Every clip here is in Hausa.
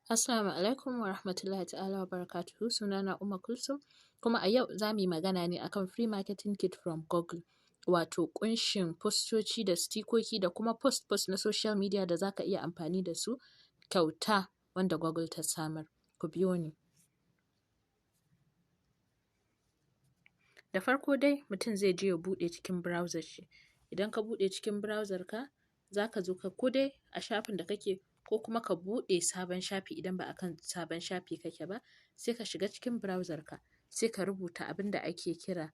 Assalamu alaikum wa rahmatullahi ta'ala wa barakatuhu. Sunana Umma Kulsum, kuma a yau za mu yi magana ne akan free marketing kit from Google, wato ƙunshin postoci da stikoki da kuma post post na social media da za ka iya amfani da su kyauta wanda Google ta samar. Ku biyo ni. Da farko dai mutum zai je ya buɗe cikin browser shi. Idan ka buɗe cikin browser ka, za ka zo ka ko dai a shafin da kake ko kuma ka buɗe sabon shafi idan ba a kan sabon shafi kake ba, sai ka shiga cikin browser ka, sai ka rubuta abin da ake kira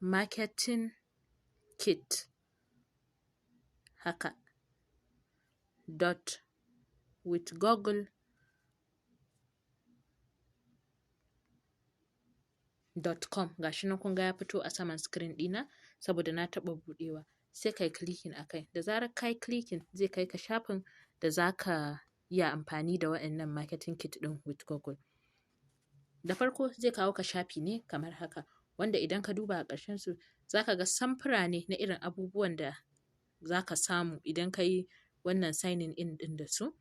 marketing kit haka dot with google.com. Gashi nan kun ga ya fito a saman screen ɗina saboda na taɓa buɗewa. Sai kai clicking a kai. Da zarar ka yi clicking, zai kai ka shafin da za ka iya amfani da waɗannan marketing kit ɗin with Google. Da farko zai kawo ka shafi ne kamar haka, wanda idan ka duba a ƙarshen su za ka ga samfura ne na irin abubuwan da za ka samu idan ka yi wannan signing in ɗin da su.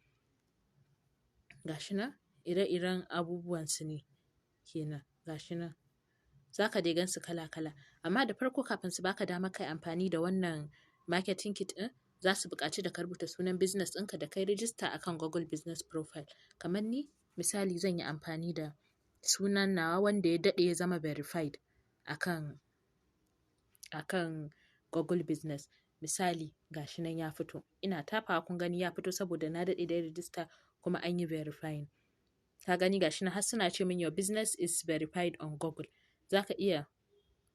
Gashi nan ire-iren abubuwan su ne kenan, gashi nan. Za ka dai gan su kala-kala. Amma da farko, kafin su baka dama kai amfani da wannan marketing kit ɗin, za su buƙaci da ka rubuta sunan business ɗinka da kai rijista akan Google Business Profile. Kamar ni misali, zan yi amfani da sunan nawa wanda ya daɗe ya zama verified akan Google Business. Misali, gashi nan ya fito. Ina tafawa, kun gani ya fito saboda na daɗe da rijista kuma an yi verifying. Ka gani, gashi nan har suna ce min, "Your business is verified on Google." Za ka iya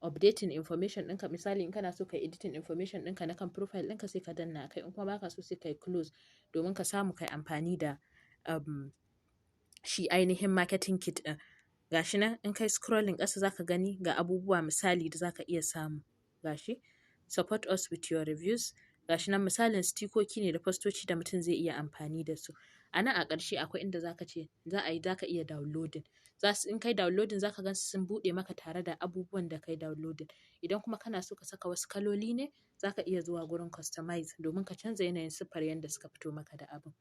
updating information ɗinka. Misali, in kana so ka editing information ɗinka na kan profile ɗinka, sai ka danna a kai. In kuma baka so, sai ka yi close domin ka samu kai amfani da shi ainihin marketing kit ɗin. Gashi nan, in kai scrolling ƙasa za ka gani ga abubuwa misali da za ka iya samu. Gashi, "Support us with your reviews." Gashi nan misalin stikoki ne da postoci da mutum zai iya amfani da su. A nan a ƙarshe akwai inda za ka ce za a yi za ka iya downloading. Za su, in kai downloading, za ka gan su sun buɗe maka tare da abubuwan da kai downloading. Idan kuma kana so ka saka wasu kaloli ne, za ka iya zuwa gurin customize domin ka canza yanayin siffar yanda suka fito maka da abun.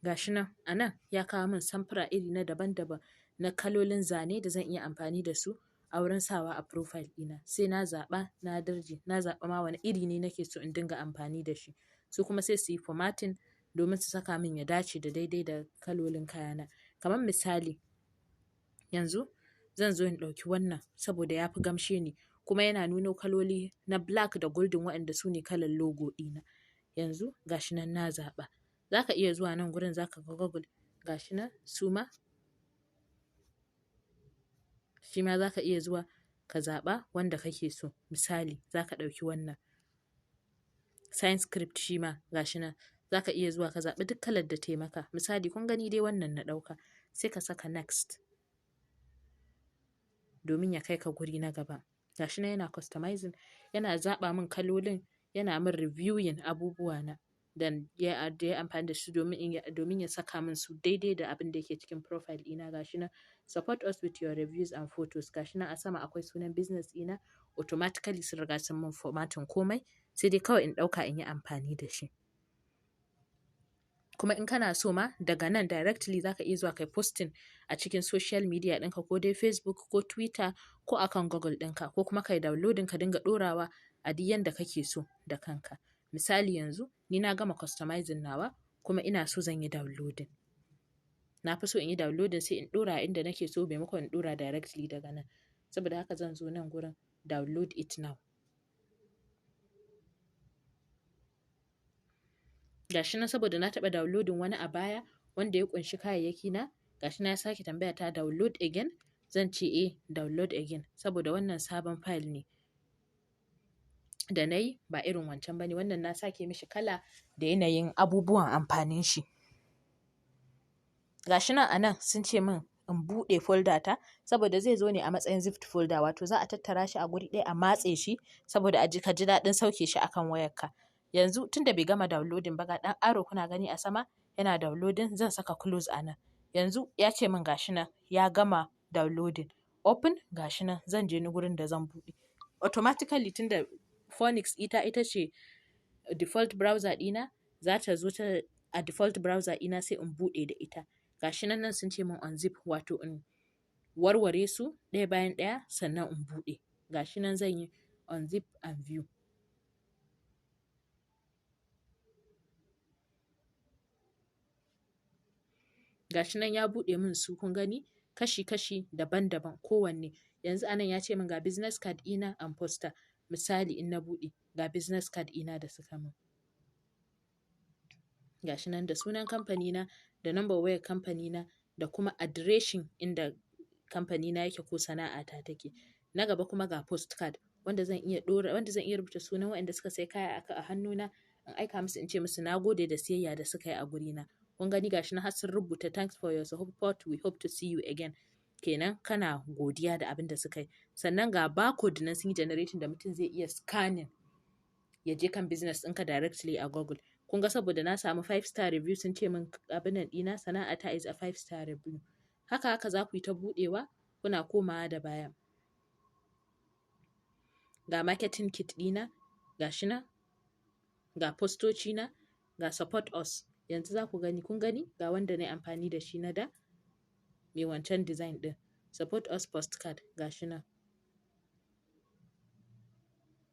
Gashi nan a nan ya kawo min samfura iri na daban-daban na kalolin zane da zan iya amfani da su a wurin sawa a profile ɗina. Sai na zaɓa, na darje, na zaɓa ma wane iri ne nake so in dinga amfani da shi. Su kuma sai su yi formatting domin su saka min ya dace da daidai da kalolin kayana. Kamar misali, yanzu zan zo in ɗauki wannan saboda ya fi gamshe ni kuma yana nuno kaloli na black da golden, waɗanda su ne kalan logo ɗina. Yanzu gashi nan na zaɓa. Za ka iya zuwa nan gurin, za ka ga Google, gashi nan su ma. Shi ma za ka iya zuwa ka zaɓa wanda kake so. Misali, za ka ɗauki wannan. Sign script shi ma gashi nan. Za ka iya zuwa ka zaɓi duk kalar da tai maka. Misali, kun gani dai, wannan na ɗauka. Sai ka saka next domin ya kai ka guri na gaba. Gashi nan yana customizing, yana zaɓa min kalolin, yana min reviewing abubuwa na da ya amfani da su domin ya saka min su daidai da abin da yake cikin profile ɗina. Gashi nan, "Support us with your reviews and photos." Gashi nan a sama akwai sunan business ɗina. Automatically sun riga sun min formatting komai, sai dai kawai in ɗauka in yi amfani da shi. Kuma in kana so ma, daga nan directly za ka iya zuwa kai posting a cikin social media ɗinka, ko dai Facebook ko Twitter ko akan Google ɗinka, ko kuma kai downloading ka dinga ɗorawa a duk yanda kake so da kanka. Misali, yanzu ni na gama customizing nawa kuma ina so zan yi downloading. Na fi so in yi downloading sai in ɗora a inda nake so maimakon in ɗora directly daga nan. Saboda haka zan zo nan gurin download it now. Gashi nan, saboda na taɓa downloading wani a baya wanda ya ƙunshi kayayyaki na, gashi nan ya sake tambaya ta, "Download again?" Zan ce eh, download again, saboda wannan sabon file ne da na yi, ba irin wancan ba ne. Wannan na sake mishi kala da yanayin abubuwan amfanin shi. Gashi nan a nan sun ce min in buɗe folder ta, saboda zai zo ne a matsayin zipped folder, wato za a tattara shi a guri ɗaya a matse shi saboda a ji ka ji daɗin sauke shi akan wayarka. Yanzu tunda bai gama downloading ba, ga ɗan arrow kuna gani a sama yana downloading, zan saka close a nan. Yanzu ya ce min gashi nan ya gama downloading. Open, gashi nan zan je ni gurin da zan buɗe. Automatically, tunda Phoenix ita ce Default browser ɗina za ta zo ta a default browser ɗina, sai in buɗe da ita. Gashi nan, nan sun ce min unzip, wato in warware su ɗaya bayan ɗaya sannan in buɗe. Gashi nan zan yi unzip and view. Gashi nan ya buɗe min su, kun gani, kashi-kashi, daban-daban kowanne. Yanzu anan ya ce min ga business card ɗina and poster. Misali, in na buɗe, ga business card ɗina da suka min. Gashi nan da sunan kamfani na, da number wayar kamfani na, da kuma adireshin inda kamfani na yake ko sana'ata take. Na gaba kuma ga postcard wanda zan iya ɗora, wanda zan iya rubuta sunan waɗanda suka sai kaya a hannuna, in aika musu in ce musu na gode da siyayya da suka yi a gurina. Kun gani, gashi nan har sun rubuta "Thanks for your support, we hope to see you again." Kenan kana godiya da abin da suka yi. Sannan ga barcode nan sun yi generating da mutum zai iya scanning ya je kan business ɗinka directly a Google. Kun ga, saboda na samu 5 star review, sun ce min abin nan ɗina, sana'ata is a 5 star review. Haka haka za ku yi ta buɗewa kuna komawa da baya. Ga marketing kit ɗina, ga shi nan, ga postoci na, ga support us. Yanzu za ku gani, kun gani, ga wanda na yi amfani da shi na da mai wancan design ɗin, support us postcard, ga shi nan.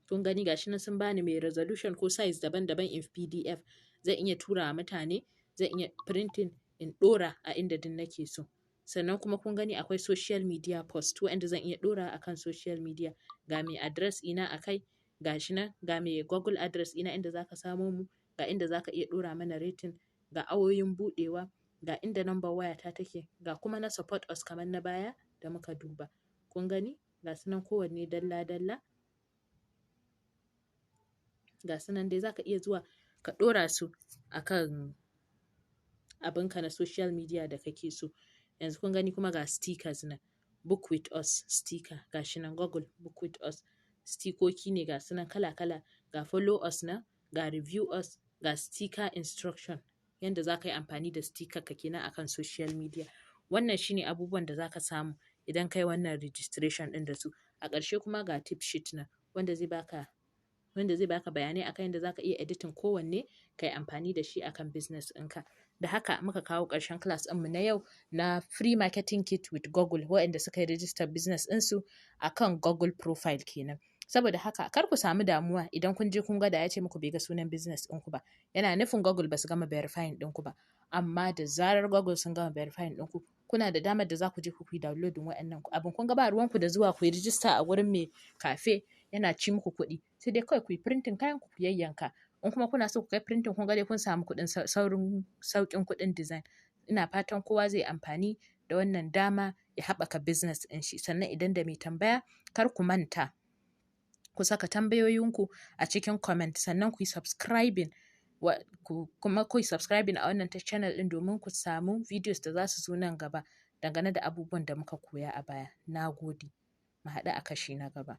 Kun gani, ga shi nan sun bani mai resolution ko size daban-daban in PDF. Zan iya tura wa mutane, zan iya printing in ɗora a inda duk nake so. Sannan kuma kun gani, akwai social media post waɗanda zan iya ɗora akan social media. Ga mai address ina a kai, ga shi nan, ga mai Google address ina, inda zaka samo mu, ga inda zaka iya ɗora mana rating, ga awoyin buɗewa, ga inda number wayata take, ga kuma na support us kamar na baya da muka duba. Kun gani, ga su nan kowanne dalla-dalla. Ga su nan dai, zaka iya zuwa ka ɗora su akan abinka na social media da kake so. Yanzu kun gani kuma, ga stickers nan, book with us sticker, ga shi nan, Google book with us stickoki ne, ga su nan kala-kala. Ga follow us nan, ga review us, ga sticker instruction, yanda za ka yi amfani da sticker ka kenan akan social media. Wannan shine abubuwan da za ka samu idan kai wannan registration ɗin da su. A ƙarshe kuma ga tip sheet nan wanda zai baka bayanai akan yadda zaka iya editing kowanne ka yi amfani da shi akan business ɗinka. Da haka muka kawo ƙarshen class ɗinmu na yau na free marketing kit with Google, waɗanda suka yi register business ɗinsu akan Google profile kenan. Saboda haka kar ku samu damuwa idan kun je kun gwada ya ce muku bai ga sunan business ɗinku ba. Yana nufin Google ba su gama verifying ɗinku ba. Amma da zarar Google sun gama verifying ɗinku, kuna da damar da za ku je ku yi downloading waɗannan abin. Kun ga, ba ruwanku da zuwa ku yi rijista a wurin mai cafe yana ci muku kuɗi. Sai dai kawai ku yi printing kayan ku, ku yayyanka. In kuma kuna so ku kai printing, kun ga dai kun samu kuɗin saurin sauƙin kuɗin design. Ina fatan kowa zai amfani da wannan dama ya haɓaka business ɗin shi. Sannan idan da mai tambaya, kar ku manta ku saka tambayoyinku a cikin comment. Sannan ku yi subscribing kuma ku yi subscribing a wannan ta channel ɗin domin ku samu videos da za su zo nan gaba dangane da abubuwan da muka koya a baya. Na gode. Mu haɗu a kashi na gaba.